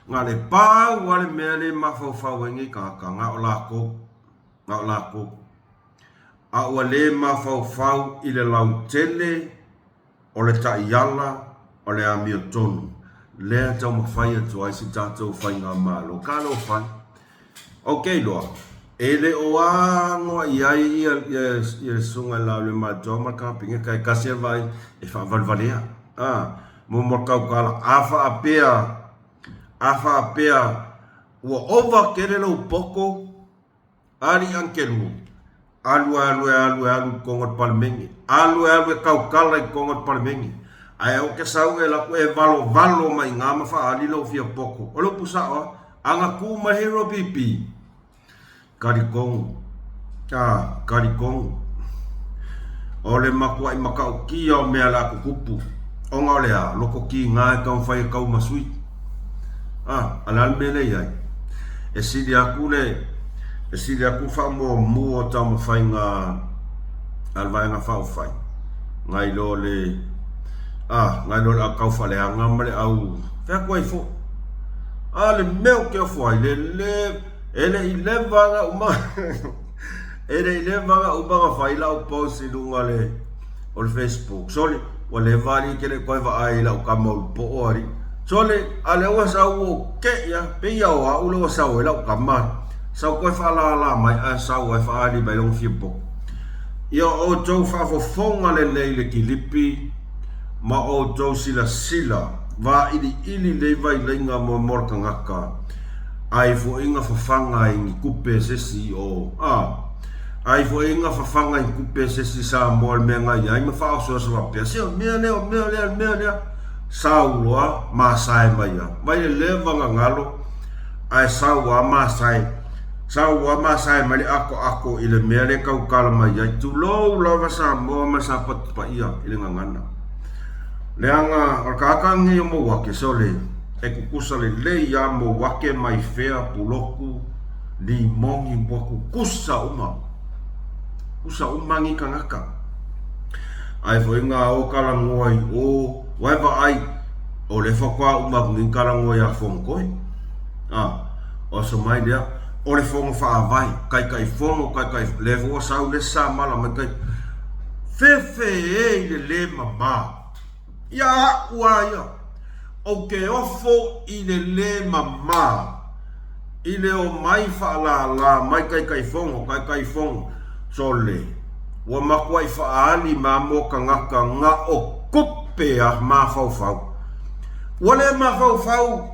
[SPEAKER 1] Na le pau a le mea le mafaufau ai nei tagata, na o latou, na o latou. A ua le mafaufau i le lautele O le taiala o le amiotonu lea e taumafai atu ai si tatou faigamalo. Talofa e! Ok loa, e le o agoa i ai ia, ia, ia le susuga i le Laauliamatoa ma le Kapeneta e tasi a vaai e faavalevalea. A, mo mo tautala, a faapea, a faapea ua ova tele lou poto, Alii Angelu, alu e alu e alu e alu i totonu o le Palemene, alu e alu e tautala i totonu o le Palemene, ae aua te sau e alu atu e valovalo mai i ina ma faaali lou fia poto. O le upu sao lava, a na tu mai Hero BP, talitonu, a, talitonu, o le matuai matautia o mea o le a tutupu, ona o le a? Loto tiga e taumafai e tau ma sui. A, a le a le mea lea i ai? E sili aku le e sili aku le faamuamua o taumafaiga a le Vaega Faaupufai nai lo le a nai lo le au taufaaleaga ma le au fai atu ai foi. A le mea ou te ofo ai le le e le i leva ona uma e le i leva ona uma ona fai lau post i luga o le o le Facebook. Sole, ua leva alii ke le koe vaai i lau kama o poo alii. Sole, a lea ua sau ua keʻi a, pei a o a'u lea ua sau ai lau kama. Sau koe faalālā mai ae sau ai faaali mai lona fia popo. Ia outou faafofoga lelei i le kilipi ma outou silasila vailiili lei vailaiga mo mo le tagata ai foi ga fafaga i ni tupe se isi o a Ai foi nga fafaga i kupe se isi Samoa le mea nga iai ma faaosoaso faapea, se o le mea lea, o le mea lea, o le mea lea. Sau loa masae mai a. Mai le leva nga galo, ae sau a masae. Sau a masae mai le akoako i le mea lea tautala mai ai. Tulou lava Samoa ma Sapatu paia i le gagana. Leaga o le tagata lenei o Mouake, sole, e tutusa lelei a Mouake mai fea, Puloku, Limoni ua kukusa uma. Kusa uma ni tagata. Ai foi nga o kalagoa i o, wai vaai, o le faatoa uma atu nei kalagoa ia Fonotoe. A, o aso mai lea, o le fono faavae, Taitaifono, taitai, lea foi ua sau le samala mai tai, fefe e i le le mama. Ia a'u a ia, ou te ofo i le lē mamā, i le omai faalālā mai Taitaifono, Taitaifono, sole, ua matuai faaali ma mo tagata na o tupe a mafaufau. Ua le mafaufau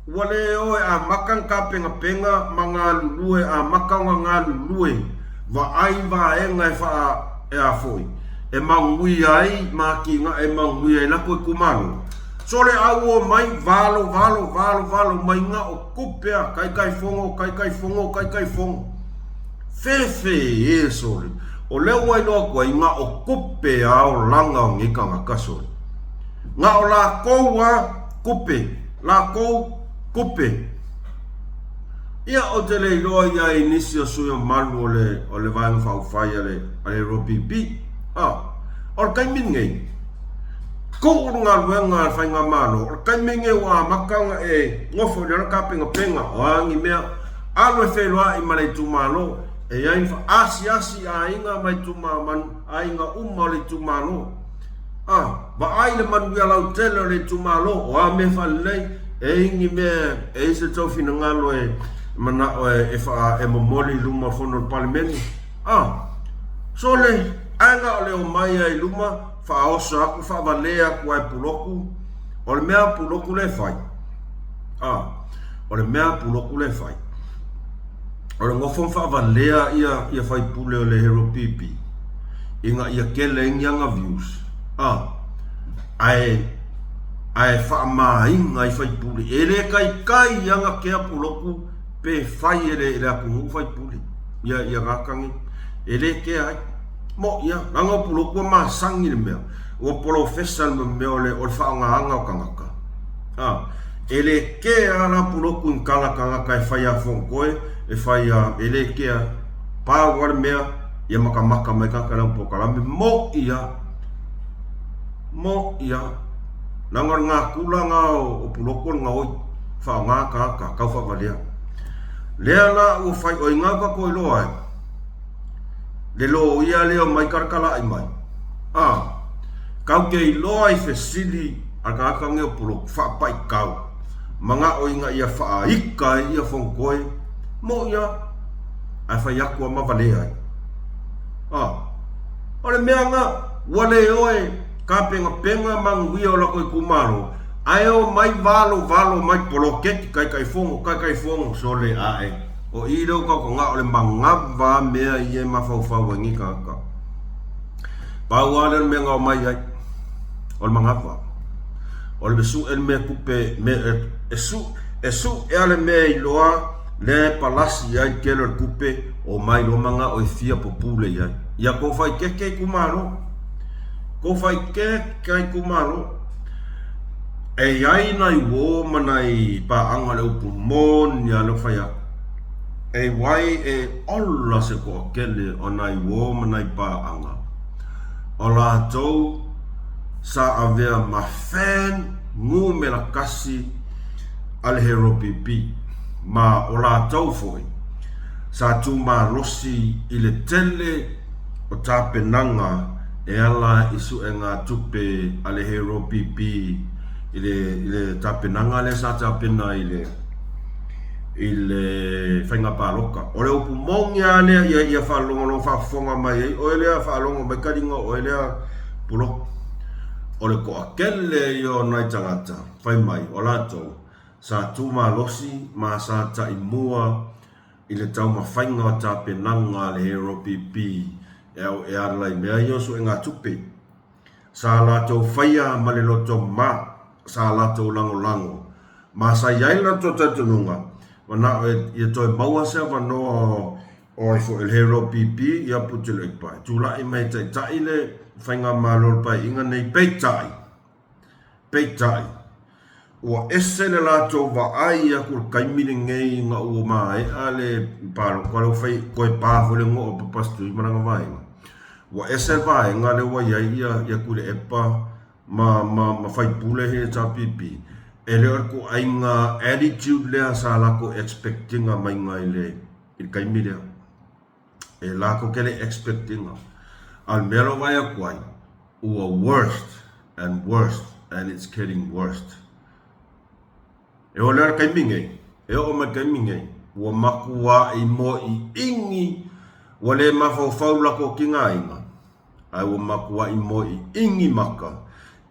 [SPEAKER 1] Ua le o e amata ni tapenapena ma galulue amata ona galulue vaai vaega e faa e a foi e manuia ai ma atinae e manuia ai latou itumalo. Sole au o mai valo valo valo valo mai na o tupe a taitaifono taitaifono taitaifono fefe e sole o lea ua iloa atu ai na o tupe a olaga o nei tagata sole na o latou a tupe lakou kupe. Ia, ou te le iloa ia i nisi o sui mamalu o le, o le Vaega Faaupufai a le, a le RPP. A, o le taimi lenei, tuu le galuega a le Faigamalo, o le taimi lenei ua amata ona e nofo i lalo tapenapena, o a ni mea, alu e feiloai ma le itumalo, e i ai ni asiasi aiga ma ituma, ma aiga uma o le itumalo. A, vaai le manuia lautele o le itumalo, o a mea faalelei, e i ni mea, e i se tou finagalo e manao e, e, faa, e momoli i luma o le fono o le Palemene. A, sole, ae na o le omai ai i luma, faaoso aku, faavalea aku ai Puloku, o le mea a Puloku le fai. A, o le mea a Puloku le fai. O le nofo ma faavalea ia, ia faipule o le Hero PP, ina ia tele ai ni ana views, a, ae, ae faamāina ai faipule. E le taitai ana kea Puloku pe fai e le, e le atunuu faipule, ia, ia gata nei. E le kea ai. Mo, ia, leaga o Puloku ua masani le mea, ua polofesa le mea o le, o le faaaogaina o tagata. A, e le kea a la Puloku i kala tagata e fai a Fonotoe, e fai a, e le kea, pau a le mea, ia makamaka mai tagata lana polokalame, moʻi a, moʻi a. Leaga o le gakula na o Puloku o le gaoi, faaaoga tagata, tau faavalea. Lea la ua fai, o i ina tatou iloa ai, le loia lea omai talatalai mai, a, kau te iloa i fesili a le tagata lenei o Puloku, faapaitau, manao ina ia faaika ai ia Fonotoe, moʻi a, ae fai atu a ma valea ai. A, o le mea na, ua le o e tapenapena manuia o latou itumalo, ae omai valovalo mai poloketi Taitaifono, Taitaifono, sole ae. O i lea o tatou na o le manava a mea ia e mafaufau ai nei tagata. Pau lava lea o le mea na omai ai, o le manava. O le suʻe le mea tupe, me, e, su, e suʻe a le mea iloa lea e palasi i ai le tele o le tupe, omai loa manao e fia popule i ai. Ia tou faikeke itumalo. Tou faikeke itumalo. E i ai nai uō ma nai paaga o le upu moni lava lea ua fai atu. E wai e ola se toatele o nai uō ma nai pāʻanga, o lātou sa avea ma fan numera kasi a le HeroPP, ma o lātou foi sa tūmalosi i le tele o tapenaga e ala i suegatupe a le HeroPP i le i le tapenaga lea sa tapena i le i le faiga palota. O le upu moni lava lea ia ia faalogologo faafofoga mai ai oe lea faalogo mai taliga o oe lea puloku. O le toatele ia o nai tagata fai mai o latou sa tu malosi ma sa taimua i le taumafaiga o tapenaga a le HeroPP e au e ala i mea ia o suegatupe. Sa latou faia ma le loto ma sa latou lagolago, ma sa i ai le latou talitonuga, manao e ia toe maua se avanoa o ai foi o le Hero PP ia Putulepa e tulai mai e taitai le Faigamalo o le Paeaiga nei. Peitai, peitai, ua ese le latou vaai aku i le taimi lenei ina ua maea le palota lea ua fai toe pa foi le igoa o Papasitui ma lana vaega. Ua ese le vaega lea ua i ai ia, ia Tuilaepa ma, ma, ma faipule he HRPP. E le o le ituaiga attitude lea sa latou expect ina maiga i le, i le taimi lea. E latou te le expect ina. A o le mea lea ua vaai atu ai, ua worst and worst and it's getting worst. E oo lea i le taimi nei, e oo mai i le taimi nei, ua matuai moiiigi, ua le mafaufau latou tigaina, ae ua matuai moiiigi maka,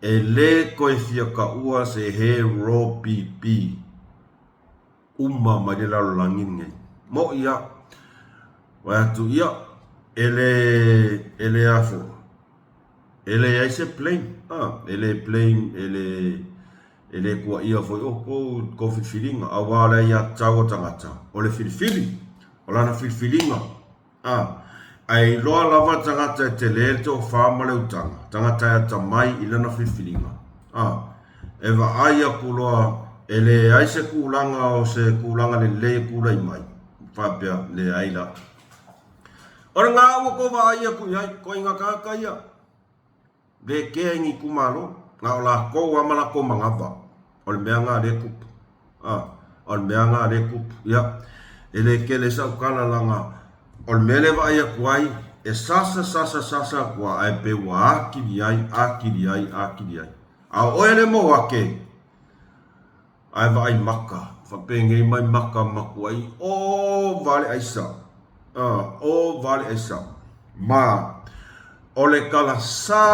[SPEAKER 1] e le toe fia taua se he ro pipi uma mai le lalolagi lenei. Moʻi lava. Vaai atu, ia, e le, e le a foi, e leai se blame, a, e le blame, e le, E le tuuaia foi outou i le tou filifiliga, aua o le aiatatau a tagata, o le filifili, o lana filifiliga. A, ae iloa lava le tagata e tele le tofa ma le utaga, tagata e atamai i lana filifiliga. A, e vaai atu loa e leai se tulaga o se tulaga lelei e tulai mai, faapea, leai la. O lena ua tou vaai atu i ai, ituaiga tagata ia. Le kea i ni itumalo, na o lakou lava ma lakou manava. O le mea na lea e tupu. A, o le mea na lea e tupu. Ia, e le tele sau tala leaga o le mea lea e vaai atu ai, e sasa sasa sasa atu lava ae pei ua atili ai, atili ai, atili ai. A o oe lea e maua ake, Ae vaai maka, faapenei mai maka matuai ova le aisa, ova le aisa. Ma o le tala sā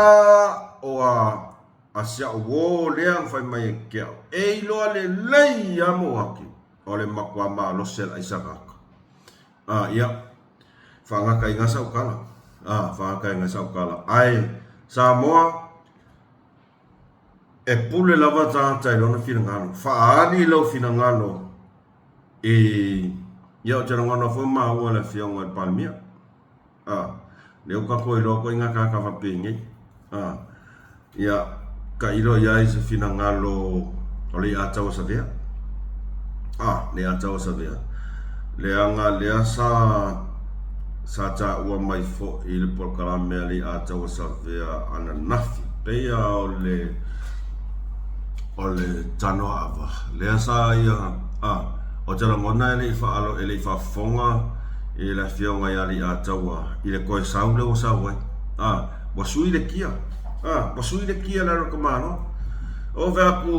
[SPEAKER 1] o a a si a'u uō lea na fai mai e ke a'u, e iloa lelei lava Moake, o le matua malosi a le aisa gata. A, ia, faagata i ina sa'u tala, a, faagata i ina sa'u tala. Ae Samoa, E pule lava tagata i lona finagalo. Faaali lou finagalo i Ia, ou te lagona foi maua le Afioga i le Palemia. A, lea ua tatou iloa koe i ngā kākā faapenei. A, ia, tailo i ai se finagalo o Leiataua Savea. A, Leiataua Savea. Leaga lea sa sa taua mai foi i le polokalame a Leiataua Savea ananafi, pei lava o le o le tanoa ava lea sa ia a ou te lagona e le i faalo e le i faafofoga i le afioga ia Leiataua i le toe sau lea ua sau ai a ua sui le kia a ua sui le kia i lalo o le tamaloa o fai atu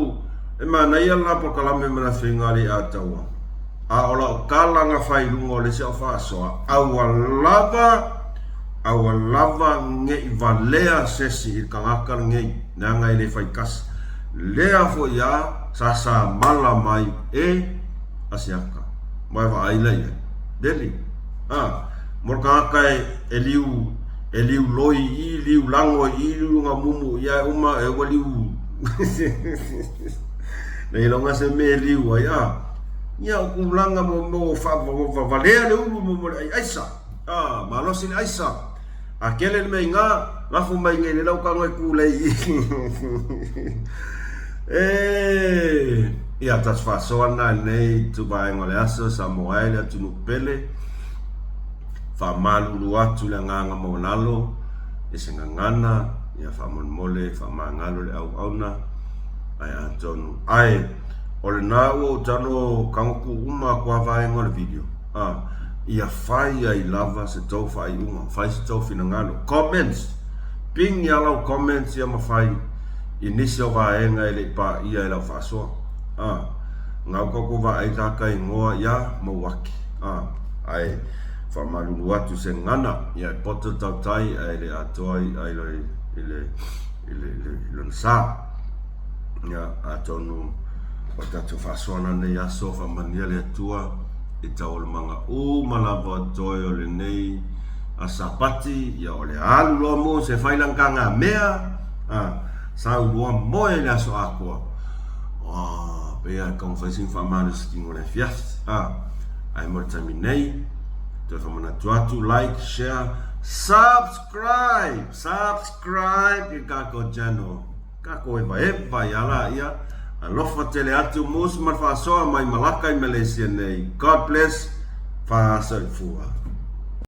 [SPEAKER 1] e manaia le la polokalame ma le afioga ia Leiataua A o lau tala na fai i luga o le isi au faasoa, aua lava, aua lava ne i valea sesi i le tagata lenei, leaga e le faitasi. Lea foi a sa samala mai e Asiata. Ma e vaai la i ai. Lele. A, mo le tagata e, e liu, e liu loi i, liu lago i, liu luga mumu i, ae uma e ua liu. Nei loga se mea e liu ai, a. Ia o tulaga mo mo faavavalea le ulu mo mo le ai aisa. A, malosi le aisa. A kele le mea inga, lafo mai nei le lau tago e kulei. E, Ia tatou faasoa lena i lenei ituvaega o le aso, Samoa e le atunuu pele, faamalulu atu le agaga maualalo i se gagana, ia faamolemole faamagalo le auauna, ae atonu ae o lena ua ou tago tago tuu uma atu a vaega o le video, a ia fai ai lava se tou faaiuga, fai se tou finagalo, comments, ping ia lau comments ia ma fai i nisi o vaega e le i paia e lau faasoa. A, ngau kau ko vaai ta ka ingoa ia mau ake. A, ae faamalulu atu se gagana, ia e poto tautai ae le atoa i'a i le, i le, i le, i le, i lona sa. Ia, atonu o tatou faasoa nei aso, faamanuia le Atua i taualumaga uma lava o toe o lenei a Sapati, ia o le alu loa mo se fai lana tagamea, a, sau loa moe i le aso atoa. A, pei lava e taumafai sina faamalositino o le afiafi, a, ae mo le taimi nei, toe faamanatu atu, like, share, subscribe, subscribe i le tatou channel. Kako evaeva ia la ia. Alofa tele atu Mus ma le faasoa mai Malaka i Malaysia nei. God bless. Faasoifua.